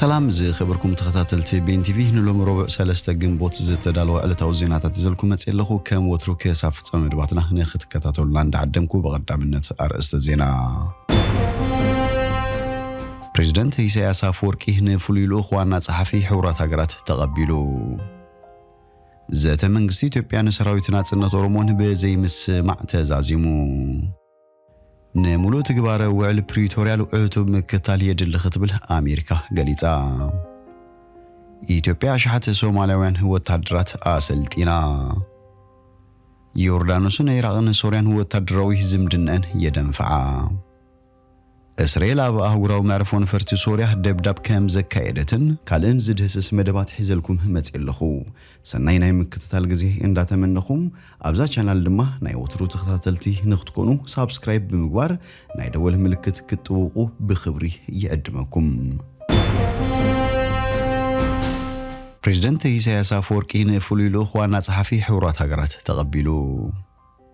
ሰላም ዝኸበርኩም ተኸታተልቲ ቤን ቲቪ፣ ንሎሚ ረቡዕ ሰለስተ ግንቦት ዝተዳለወ ዕለታዊ ዜናታት ይዘልኩም መጽእ ኣለኹ። ከም ወትሩ ክሳብ ፍጻመ መደባትና ንኽትከታተሉና እንዳዓደምኩ፣ ብቐዳምነት ኣርእስተ ዜና። ፕሬዚደንት ኢሳያስ ኣፈወርቂ ንፍሉይ ልኡኽ ዋና ጸሓፊ ሕቡራት ሃገራት ተቐቢሉ። ዘተ መንግስቲ ኢትዮጵያ ንሰራዊት ናጽነት ኦሮሞን ብዘይምስማዕ ተዛዚሙ። ንምሉእ ትግባረ ውዕል ፕሪቶርያ ዕቱብ ምክታል የድሊ ክትብል ኣሜሪካ ገሊጻ። ኢትዮጵያ ኣሽሓት ሶማልያውያን ወታደራት ኣሰልጢና። ዮርዳኖስን ኢራቕን ሶርያን ወታደራዊ ዝምድነአን የደንፍዓ። እስራኤል ኣብ ኣህጉራዊ መዕርፎ ነፈርቲ ሶርያ ደብዳብ ከም ዘካየደትን ካልእን ዝድህስስ መደባት ሒዘልኩም መጽእ ኣለኹ። ሰናይ ናይ ምክትታል ግዜ እንዳተመነኹም፣ ኣብዛ ቻናል ድማ ናይ ወትሩ ተኸታተልቲ ንክትኮኑ ሳብስክራይብ ብምግባር ናይ ደወል ምልክት ክትጥውቑ ብኽብሪ ይዕድመኩም። ፕሬዚደንት ኢሳያስ ኣፈወርቂ ንፍሉይ ልኡኽ ዋና ጸሓፊ ሕቡራት ሃገራት ተቐቢሉ።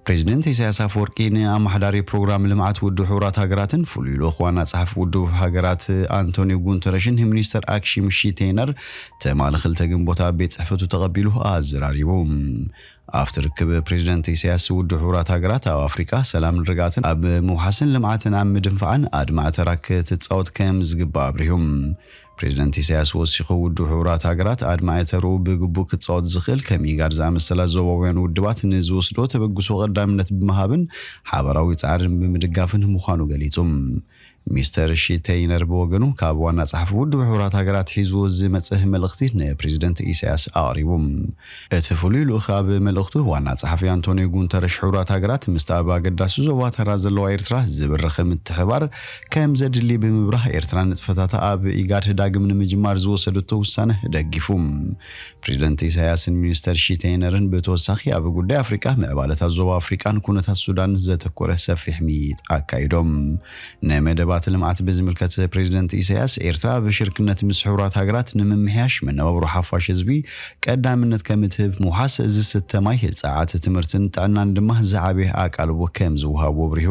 ፕሬዚደንት ኢሳያስ ኣፈወርቂ ንኣመሓዳሪ ፕሮግራም ልምዓት ውድብ ሕቡራት ሃገራትን ፍሉይ ልኡኽ ዋና ጸሓፊ ውድብ ሃገራት ኣንቶኒዮ ጉንተረሽን ሚኒስተር ኣክሺም ሺቴይነር ትማሊ ክልተ ግንቦት ኣብ ቤት ጽሕፈቱ ተቐቢሉ ኣዘራሪቡ። ኣብቲ ርክብ ፕሬዚደንት ኢሳያስ ውድብ ሕቡራት ሃገራት ኣብ ኣፍሪቃ ሰላምን ርግኣትን ኣብ ምውሓስን ልምዓትን ኣብ ምድንፋዕን ኣድማዒ ተራ ክትጻወት ከም ዝግባእ ኣብሪሁ። ፕሬዚደንት ኢሳያስ ወሲኹ ውድብ ሕቡራት ሃገራት ኣድማዒ ተርኡ ብግቡእ ክጻወት ዝኽእል ከም ኢጋድ ዝኣመሰላ ዞባውያን ውድባት ንዝወስዶ ተበግሶ ቀዳምነት ብምሃብን ሓባራዊ ጻዕርን ብምድጋፍን ምዃኑ ገሊጹ። ሚስተር ሺተይነር ብወገኑ ካብ ዋና ጸሓፊ ውድብ ሕቡራት ሃገራት ሒዝዎ ዝመጽእ መልእኽቲ ንፕሬዚደንት ኢሳያስ ኣቕሪቡ። እቲ ፍሉይ ልኡኽ ኣብ መልእኽቱ ዋና ጸሓፊ ኣንቶኒዮ ጉንተረሽ ሕቡራት ሃገራት ምስቲ ኣብ ኣገዳሲ ዞባ ተራ ዘለዋ ኤርትራ ዝብርኽ ምትሕባር ከም ዘድሊ ብምብራህ ኤርትራ ንጥፈታታ ኣብ ኢጋድ ዳግም ንምጅማር ዝወሰደቶ ውሳነ ደጊፉ። ፕሬዚደንት ኢሳያስን ሚኒስተር ሺተይነርን ብተወሳኺ ኣብ ጉዳይ ኣፍሪቃ፣ ምዕባለታት ዞባ ኣፍሪቃን ኩነታት ሱዳን ዘተኮረ ሰፊሕ ምይይጥ ኣካይዶም። ንመደባት ልምዓት ብዝምልከት ፕሬዚደንት ኢሳያስ፣ ኤርትራ ብሽርክነት ምስ ሕቡራት ሃገራት ንምምሕያሽ መነባብሮ ሓፋሽ ህዝቢ ቀዳምነት ከም እትህብ፣ ምውሓስ ዝስተ ማይ፣ ጸዓት፣ ትምህርትን ጥዕናን ድማ ዝዓበየ ኣቃልቦ ከም ዝወሃቦ ኣብሪሁ።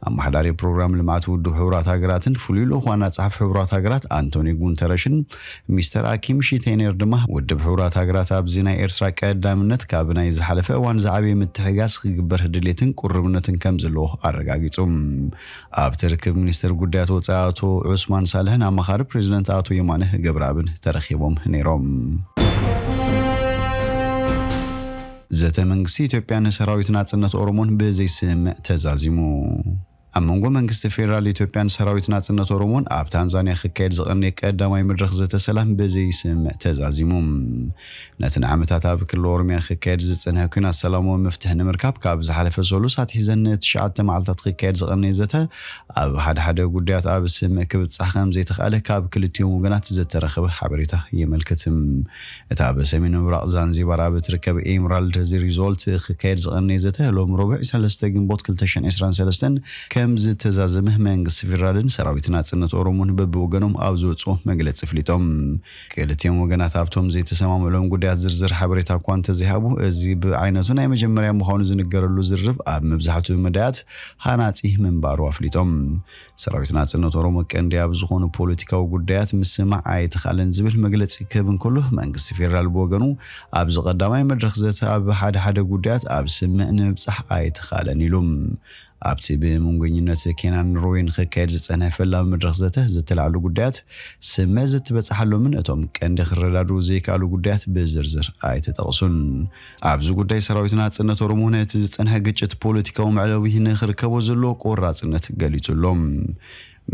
ኣመሓዳሪ ፕሮግራም ልምዓት ውድብ ሕቡራት ሃገራትን ፍሉይ ልኡኽ ዋና ጸሓፊ ሕቡራት ሃገራት ኣንቶኒ ጉንተረሽን ሚስተር ኣኪም ሺቴነር ድማ ውድብ ሕቡራት ሃገራት ኣብዚ ናይ ኤርትራ ቀዳምነት ካብ ናይ ዝሓለፈ እዋን ዝዓበየ ምትሕጋዝ ክግበር ድሌትን ቁርብነትን ከም ዘለዎ ኣረጋጊጹ። ኣብቲ ርክብ ሚኒስትር ጉዳያት ወጻኢ ኣቶ ዑስማን ሳልሕን ኣማኻሪ ፕሬዚደንት ኣቶ የማነ ገብረኣብን ተረኺቦም ነይሮም። ዘተ መንግስቲ ኢትዮጵያን ሰራዊት ናጽነት ኦሮሞን ብዘይስምምዕ ተዛዚሙ። ኣብ መንጎ መንግስቲ ፌደራል ኢትዮጵያን ሰራዊት ናጽነት ኦሮሞን ኣብ ታንዛንያ ክካየድ ዝቐነየ ቀዳማይ መድረኽ ዘተ ሰላም ብዘይስምምዕ ተዛዚሙ። ነቲ ንዓመታት ኣብ ክልል ኦሮሚያ ክካየድ ዝጸንሐ ኲናት ሰላማዊ መፍትሒ ንምርካብ ካብ ዝሓለፈ ሰሉስ ኣትሒዘን ንትሽዓተ መዓልታት ክካየድ ዝቐነየ ዘተ ኣብ ሓደ ሓደ ጉዳያት ኣብ ስምምዕ ክብጻሕ ከም ዘይተኽኣለ ካብ ክልቲኦም ወገናት ዝተረኸበ ሓበሬታ የመልክት። እታ ኣብ ሰሜን ምብራቕ ዛንዚባር ኣብ እትርከብ ኤምራልድ ሪዞርት ክካየድ ዝቐነየ ዘተ ሎም ረቡዕ ሰለስተ ግንቦት ክልተ ሽሕን ዕስራን ሰለስተን ከም ዝተዛዘመ መንግስቲ ፌደራልን ሰራዊት ናጽነት ኦሮሞን በብወገኖም ኣብ ዝወጽኦ መግለጺ ኣፍሊጦም። ክልቲኦም ወገናት ኣብቶም ዘይተሰማምዕሎም ጉዳያት ዝርዝር ሓበሬታ እኳ እንተዘይሃቡ፣ እዚ ብዓይነቱ ናይ መጀመርያ ምዃኑ ዝንገረሉ ዝርርብ ኣብ መብዛሕትኡ መዳያት ሃናጺ ምንባሩ ኣፍሊጦም። ሰራዊት ናጽነት ኦሮሞ ቀንዲ ኣብ ዝኾኑ ፖለቲካዊ ጉዳያት ምስማዕ ኣይተኻእለን ዝብል መግለጺ ክህብ እንከሎ፣ መንግስቲ ፌደራል ብወገኑ ኣብዚ ቀዳማይ መድረኽ ዘተ ኣብ ሓደ ሓደ ጉዳያት ኣብ ስምምዕ ንምብጻሕ ኣይተኻእለን ኢሉ። ኣብቲ ብመንጎኝነት ኬናን ሮይን ክካየድ ዝጸንሐ ፈላሚ መድረኽ ዘተ ዝተላዕሉ ጉዳያት ስምምዕ ዝትበጻሓሎምን እቶም ቀንዲ ክረዳድኡ ዘይከኣሉ ጉዳያት ብዝርዝር ኣይተጠቕሱን። ኣብዚ ጉዳይ ሰራዊት ናጽነት ኦሮሞ ነቲ ዝጸንሐ ግጭት ፖለቲካዊ መዕለቢ ንኽርከቦ ዘለዎ ቆራጽነት ገሊጹ ኣሎ።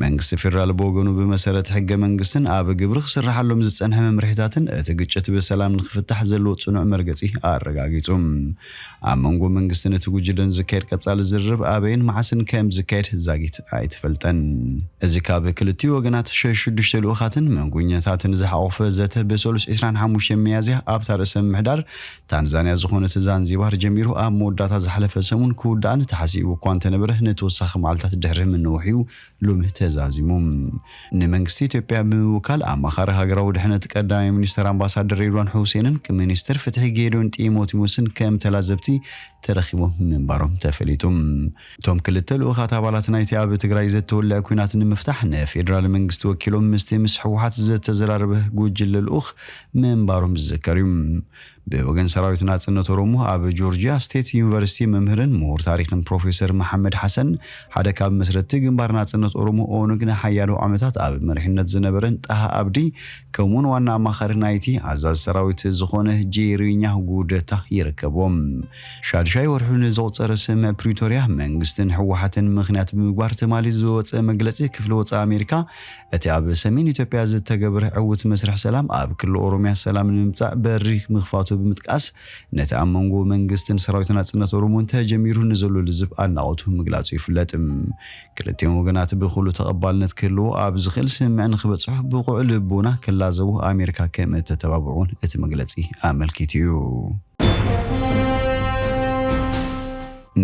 መንግስቲ ፌደራል ብወገኑ ብመሰረት ሕገ መንግስትን ኣብ ግብሪ ክስርሓሎም ዝጸንሐ መምርሒታትን እቲ ግጭት ብሰላም ንክፍታሕ ዘለዎ ጽኑዕ መርገጺ ኣረጋጊጹ። ኣብ መንጎ መንግስትን እቲ ጉጅለን ዝካየድ ቀጻሊ ዝርርብ ኣበይን መዓስን ከም ዝካየድ ዛጊት ኣይተፈልጠን። እዚ ካብ ክልቲኡ ወገናት ሸ-፣ ሽዱሽተ ልኡኻትን መንጎኛታትን ዝሓቖፈ ዘተ ብሰሉስ ዕስራን ሓሙሽተን ሚያዝያ ኣብታ ርእሰ ምምሕዳር ታንዛንያ ዝኾነት ዛንዚባር ጀሚሩ ኣብ መወዳእታ ዝሓለፈ ሰሙን ክውዳእን ተሓሲቡ እኳ እንተነበረ፣ ንተወሳኺ መዓልታት ድሕሪ ምንውሕኡ ሎሚ ተዛዚሙ። ንመንግስቲ ኢትዮጵያ ብምውካል ኣማኻሪ ሃገራዊ ድሕነት ቀዳማይ ሚኒስተር ኣምባሳደር ሬድዋን ሑሴንን ሚኒስተር ፍትሒ ጌዲዮን ጢሞቴዎስን ከም ተላዘብቲ ተረኺቦም ምንባሮም ተፈሊጡ። እቶም ክልተ ልኡኻት ኣባላት ናይቲ ኣብ ትግራይ ዘተወልዐ ኲናት ንምፍታሕ ንፌዴራል መንግስቲ ወኪሎም ምስቲ ምስ ህወሓት ዘተዘራረበ ጉጅለ ልኡኽ ምንባሮም ዝዝከር እዩ። ብወገን ሰራዊት ናጽነት ኦሮሞ ኣብ ጆርጂያ ስቴት ዩኒቨርሲቲ መምህርን ምሁር ታሪኽን ፕሮፌሰር መሓመድ ሓሰን፣ ሓደ ካብ መስረትቲ ግንባር ናጽነት ኦሮሞ ኦነግ ንሓያሎ ዓመታት ኣብ መሪሕነት ዝነበረን ጣሃ ኣብዲ፣ ከምኡውን ዋና ኣማኻሪ ናይቲ ኣዛዚ ሰራዊት ዝኾነ ጄሪኛ ጉደታ ይርከብዎም። ሻድሻይ ወርሑ ንዘቑጸረ ስምምዕ ፕሪቶርያ መንግስትን ህወሓትን ምኽንያት ብምግባር ትማሊ ዝወጸ መግለጺ ክፍሊ ወጻኢ ኣሜሪካ፣ እቲ ኣብ ሰሜን ኢትዮጵያ ዝተገብረ ዕዉት መስርሕ ሰላም ኣብ ክልል ኦሮምያ ሰላም ንምምጻእ በሪ ምኽፋቱ ብምጥቃስ፣ ነቲ ኣብ መንጎ መንግስትን ሰራዊት ናጽነት ኦሮሞን ተጀሚሩ ንዘሎ ልዝብ ኣድናቖቱ ምግላጹ ይፍለጥ። ክልቲኦም ወገናት ብኹሉ ተቐባልነት ክህልዎ ኣብ ዝኽእል ስምምዕ ንኽበጽሑ ብቑዕ ልቦና ክላዘቡ ኣሜሪካ ከም እተተባብዑን እቲ መግለጺ ኣመልኪቱ እዩ።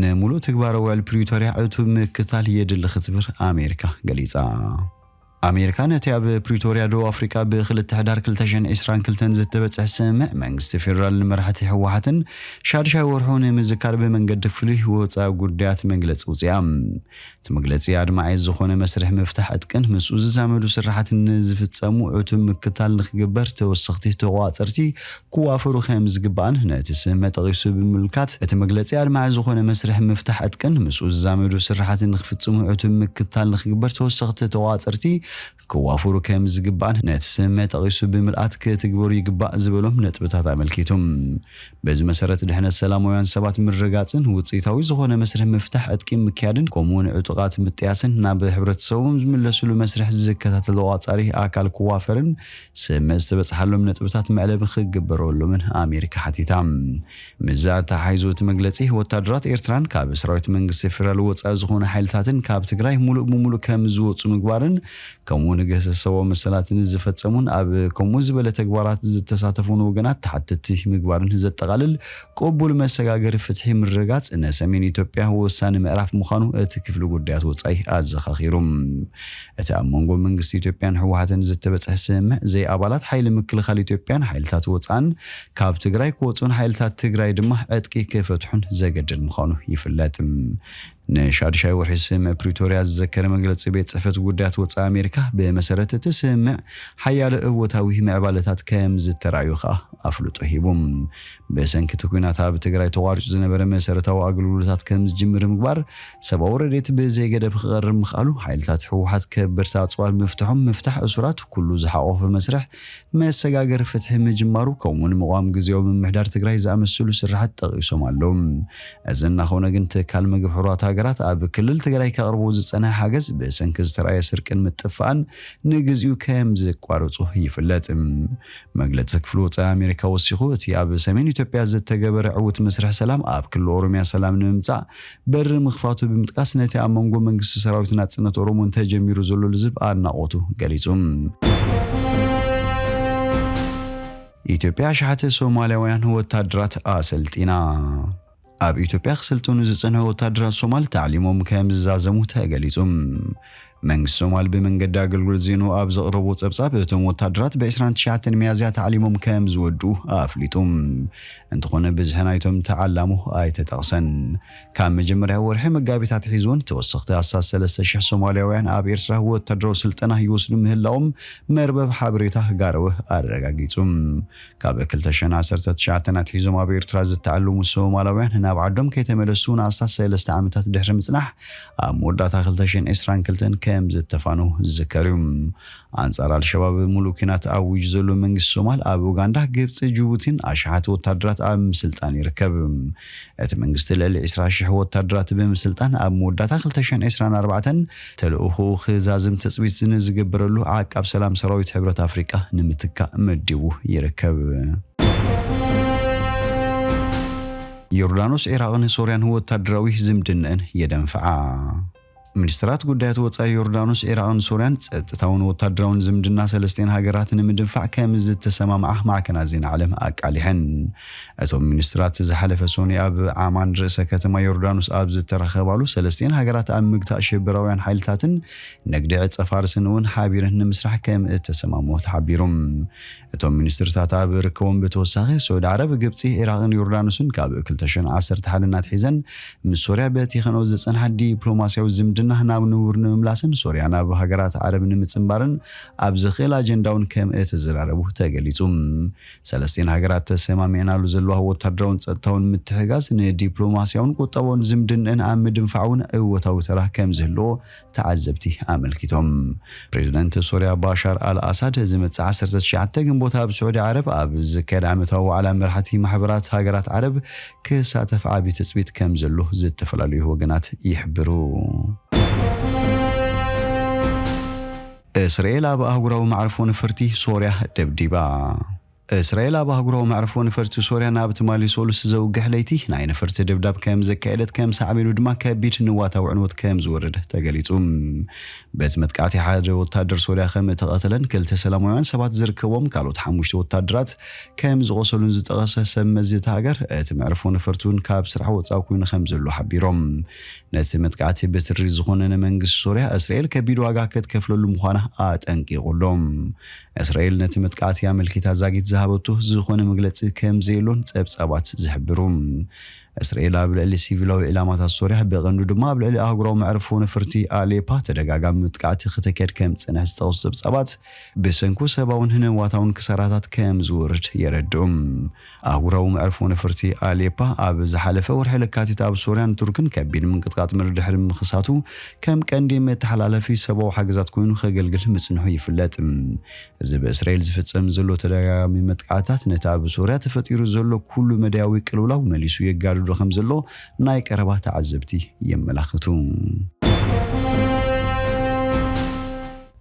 ንምሉእ ትግባረ ውዕል ፕሪቶርያ ዕቱብ ምክታል የድሊ ክትብል ኣሜሪካ ገሊጻ። ኣሜሪካ ነቲ ኣብ ፕሪቶርያ ደቡብ ኣፍሪቃ ብ2 ሕዳር ክልተ ሽሕን ዕስራን ክልተን ዝተበጽሐ ስምምዕ መንግስቲ ፌዴራል ንመራሕቲ ህወሓትን ሻድሻይ ወርሑ ንምዝካር ብመንገዲ ክፍሊ ወጻኢ ጉዳያት መግለጺ ውጽኣ። እቲ መግለጺ ኣድማዒ ዝኾነ መስርሕ ምፍታሕ ዕጥቅን ምስኡ ዝዛመዱ ስራሓትን ንዝፍጸሙ ዕቱብ ምክታል ንክግበር ተወሰኽቲ ተቋጸርቲ ክዋፈሩ ከም ዝግባእን ነቲ ስምምዕ ጠቒሱ ብምምልካት፣ እቲ መግለጺ ኣድማዒ ዝኾነ መስርሕ ምፍታሕ ዕጥቅን ምስኡ ዝዛመዱ ስራሓትን ንክፍጽሙ ዕቱብ ምክታል ንክግበር ተወሰኽቲ ተቋጸርቲ ክዋፈሩ ከም ዝግባእን ነቲ ስምምዕ ጠቒሱ ብምልኣት ክትግበሩ ይግባእ ዝበሎም ነጥብታት ኣመልኪቱ። በዚ መሰረት ድሕነት ሰላማውያን ሰባት ምርጋጽን ውጽኢታዊ ዝኾነ መስርሕ ምፍታሕ ዕጥቂ ምክያድን ከምኡውን ዕጡቓት ምጥያስን ናብ ሕብረተሰቦም ዝምለስሉ መስርሕ ዝከታተል ተቋጻሪ ኣካል ክዋፈርን ስምምዕ ዝተበጽሓሎም ነጥብታት መዕለቢ ክግበረሎምን ኣሜሪካ ሓቲታ። ምስዚ ኣተሓሒዙ እቲ መግለጺ፣ ወታደራት ኤርትራን ካብ ሰራዊት መንግስቲ ፌደራል ወጻኢ ዝኾኑ ሓይልታትን ካብ ትግራይ ሙሉእ ብሙሉእ ከም ዝወጹ ምግባርን ከምኡ ንገሰሰቦ መሰላትን ዝፈጸሙን ኣብ ከምኡ ዝበለ ተግባራት ዝተሳተፉን ወገናት ተሓተትቲ ምግባርን ዘጠቓልል ቅቡል መሰጋገሪ ፍትሒ ምርጋጽ ንሰሜን ኢትዮጵያ ወሳኒ ምዕራፍ ምዃኑ እቲ ክፍሊ ጉዳያት ወጻኢ ኣዘኻኺሩ። እቲ ኣብ መንጎ መንግስቲ ኢትዮጵያን ህወሓትን ዝተበጽሐ ስምምዕ፣ ዘይኣባላት ሓይሊ ምክልኻል ኢትዮጵያን ሓይልታት ወጻእን ካብ ትግራይ ክወጹን ሓይልታት ትግራይ ድማ ዕጥቂ ክፈትሑን ዘገድድ ምዃኑ ይፍለጥ። ንሻድሻይ ወርሒ ስምምዕ ፕሪቶርያ ዝዘከረ መግለጺ ቤት ጽሕፈት ጉዳያት ወጻኢ ኣሜሪካ፣ ብመሰረት እቲ ስምምዕ ሓያሎ እወታዊ ምዕባለታት ከም ዝተራእዩ ከኣ ኣፍልጦ ሂቡ። ብሰንኪ እቲ ኲናት ኣብ ትግራይ ተቋሪጹ ዝነበረ መሰረታዊ ኣገልግሎታት ከም ዝጅምር ምግባር፣ ሰብኣዊ ረድኤት ብዘይገደብ ክቐርብ ምኽኣሉ፣ ሓይልታት ህወሓት ከበድቲ ኣጽዋር ምፍትሖም፣ ምፍታሕ እሱራት፣ ኩሉ ዝሓቖፈ መስርሕ መሰጋገሪ ፍትሒ ምጅማሩ፣ ከምኡውን ምቋም ግዜያዊ ምምሕዳር ትግራይ ዝኣመሰሉ ስራሓት ጠቒሶም ኣለዉ። እዚ እናኾነ ግን፣ ትካል ምግቢ ሕቡራት ሃገራት ኣብ ክልል ትግራይ ከቕርቦ ዝጸንሐ ሓገዝ ብሰንኪ ዝተራእየ ስርቅን ምጥፋእን ንግዚኡ ከም ዘቋረጾ ይፍለጥ። መግለጺ ክፍሊ ወጻኢ ኣሜሪካ ወሲኹ፣ እቲ ኣብ ሰሜን ኢትዮጵያ ዝተገበረ ዕዉት መስርሕ ሰላም ኣብ ክልል ኦሮምያ ሰላም ንምምጻእ በሪ ምኽፋቱ ብምጥቃስ፣ ነቲ ኣብ መንጎ መንግስቲ ሰራዊት ናጽነት ኦሮሞን ተጀሚሩ ዘሎ ልዝብ ኣድናቖቱ ገሊጹ። ኢትዮጵያ ኣሽሓት ሶማልያውያን ወታደራት ኣሰልጢና። ኣብ ኢትዮጵያ ክስልጥኑ ዝጸንሑ ወታደራት ሶማል ታዕሊሞም ከም ዝዛዘሙ ተገሊጹ። መንግስቲ ሶማል ብመንገዲ ኣገልግሎት ዜንኡ ኣብ ዘቕረቦ ጸብጻብ፣ እቶም ወታደራት ብ29 ሚያዝያ ታዕሊሞም ከም ዝወድኡ ኣፍሊጡ። እንተኾነ፣ ብዝሒ ናይቶም ተዓላሙ ኣይተጠቕሰን። ካብ መጀመርያ ወርሒ መጋቢት ኣትሒዙ እውን ተወሰኽቲ ኣስታት ሰለስተ ሽሕ ሶማልያውያን ኣብ ኤርትራ ወታደራዊ ስልጠና ይወስዱ ምህላዎም መርበብ ሓበሬታ ጋረወ ኣረጋጊጹ። ካብ ክልተ ሽሕን ዓሰርተ ትሽዓተን ኣትሒዞም ኣብ ኤርትራ ዝተዓለሙ ሶማላውያን ናብ ዓዶም ከይተመለሱ ንኣስታት ሰለስተ ዓመታት ድሕሪ ምጽናሕ፣ ኣብ መወዳእታ ክልተ ሽሕን ዕስራን ክልተን ከም ዝተፋነዉ ዝዝከር እዩ። ኣንጻር ኣልሸባብ ምሉእ ኲናት ኣዊጁ ዘሎ መንግስቲ ሶማል፣ ኣብ ኡጋንዳ፣ ግብጺ፣ ጅቡቲን ኣሽሓት ወታደራት ኣብ ምስልጣን ይርከብ። እቲ መንግስቲ ልዕሊ ዕስራ ሽሕ ወታደራት ብምስልጣን፣ ኣብ መወዳእታ ክልተ ሽሕን ዕስራን ኣርባዕተን ተልእኾኡ ክዛዝም ትጽቢት ንዝግበረሉ ዓቃብ ሰላም ሰራዊት ሕብረት ኣፍሪቃ ንምትካእ መዲቡ ይርከብ። ዮርዳኖስ፣ ዒራቕን ሶርያን ወታደራዊ ዝምድነአን የደንፍዓ። ሚኒስትራት ጉዳያት ወጻኢ ዮርዳኖስ፣ ዒራቕን ሶርያን ጸጥታውን ወታደራውን ዝምድና ሰለስቴን ሃገራት ንምድንፋዕ ከም ዝተሰማምዓ ማዕከናት ዜና ዓለም ኣቃሊሐን። እቶም ሚኒስትራት ዝሓለፈ ሶኒ ኣብ ዓማን ርእሰ ከተማ ዮርዳኖስ ኣብ ዝተረኸባሉ፣ ሰለስቴን ሃገራት ኣብ ምግታእ ሽብራውያን ሓይልታትን ንግዲ ዕጸ ፋርስን እውን ሓቢረን ንምስራሕ ከም እተሰማምዑ ተሓቢሩ። እቶም ሚኒስትርታት ኣብ ርክቦም ብተወሳኺ፣ ስዑዲ ዓረብ፣ ግብጺ፣ ዒራቕን ዮርዳኖስን ካብ ክልተ ሽሕን ዓሰርተ ሓደን ኣትሒዘን ምስ ሶርያ በቲኸንኦ ዝጸንሓ ዲፕሎማስያዊ ዝምድና ናብ ንቡር ንምምላስን ሶርያ ናብ ሃገራት ዓረብ ንምጽንባርን ኣብ ዝኽእል ኣጀንዳ እውን ከም እተዘራረቡ ተገሊጹ። ሰለስቲኤን ሃገራት ተሰማሚዐናሉ ዘለዋ ወታደራውን ጸጥታውን ምትሕጋዝ ንዲፕሎማስያውን ቁጠባውን ዝምድንአን ኣብ ምድንፋዕ እውን እወታዊ ተራ ከም ዝህልዎ ተዓዘብቲ ኣመልኪቶም። ፕሬዚደንት ሶርያ ባሻር ኣል ኣሳድ ዝመጽእ ዓሰርተ ትሽዓተ ግንቦት ኣብ ስዑዲ ዓረብ ኣብ ዝካየድ ዓመታዊ ዋዕላ መራሕቲ ማሕበራት ሃገራት ዓረብ ክሳተፍ ዓቢ ትጽቢት ከም ዘሎ ዝተፈላለዩ ወገናት ይሕብሩ። እስራኤል ኣብ ኣህጉራዊ መዕርፎ ነፈርቲ ሶርያ ደብዲባ። እስራኤል ኣብ ኣህጉራዊ መዕርፎ ነፈርቲ ሶርያ ናብ ትማሊ ሰሉስ ዘውግሕ ለይቲ ናይ ነፈርቲ ደብዳብ ከም ዘካየደት፣ ከም ሳዕቤኑ ድማ ከቢድ ንዋታዊ ዕንወት ከም ዝወረደ ተገሊጹ። በቲ መጥቃዕቲ ሓደ ወታደር ሶርያ ከም እተቐተለን ክልተ ሰላማውያን ሰባት ዝርከቦም ካልኦት ሓሙሽተ ወታደራት ከም ዝቖሰሉን ዝጠቐሰ ሰብ መዚ እታ ሃገር፣ እቲ መዕርፎ ነፈርቲ እውን ካብ ስራሕ ወጻኢ ኮይኑ ከም ዘሎ ሓቢሮም። ነቲ መጥቃዕቲ ብትሪ ዝኾነ ንመንግስቲ ሶርያ እስራኤል ከቢድ ዋጋ ክትከፍለሉ ምዃና ኣጠንቂቑ ኣሎ። እስራኤል ነቲ መጥቃዕቲ ኣመልኪታ ዛጊት ዝሃበቶ ዝኾነ መግለጺ ከም ዘየሎን ጸብጻባት ዝሕብሩ። እስራኤል ኣብ ልዕሊ ሲቪላዊ ዕላማታት ሶርያ፣ ብቐንዱ ድማ ኣብ ልዕሊ ኣህጉራዊ መዕርፎ ነፈርቲ ኣሌፓ ተደጋጋሚ መጥቃዕቲ ክተካየድ ከም ዝጸንሐ ዝጠቕሱ ጸብጻባት፣ ብሰንኩ ሰብኣውን ንዋታውን ክሳራታት ከም ዝወርድ የረድኡ። ኣህጉራዊ መዕርፎ ነፈርቲ ኣሌፓ ኣብ ዝሓለፈ ወርሒ ለካቲት ኣብ ሶርያን ቱርክን ከቢድ ምንቅጥቃጥ ምድሪ ድሕሪ ምኽሳቱ፣ ከም ቀንዲ መተሓላለፊ ሰብኣዊ ሓገዛት ኮይኑ ከገልግል ምጽንሑ ይፍለጥ። እዚ ብእስራኤል ዝፍጸም ዘሎ ተደጋጋሚ መጥቃዕታት፣ ነቲ ኣብ ሶርያ ተፈጢሩ ዘሎ ኩሉ መዳያዊ ቅልውላው መሊሱ የጋድዶ ከም ዘሎ ናይ ቀረባ ተዓዘብቲ የመላኽቱ።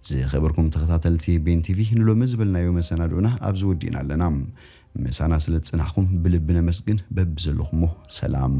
ዝኸበርኩም ተኸታተልቲ ቤን ቲቪ፣ ንሎሚ ዝበልናዮ መሰናድኡና ኣብዚ ወዲእና ኣለና። ምሳና ስለ ዝጸናሕኩም ብልቢ ነመስግን። በብዘለኹሞ ሰላም።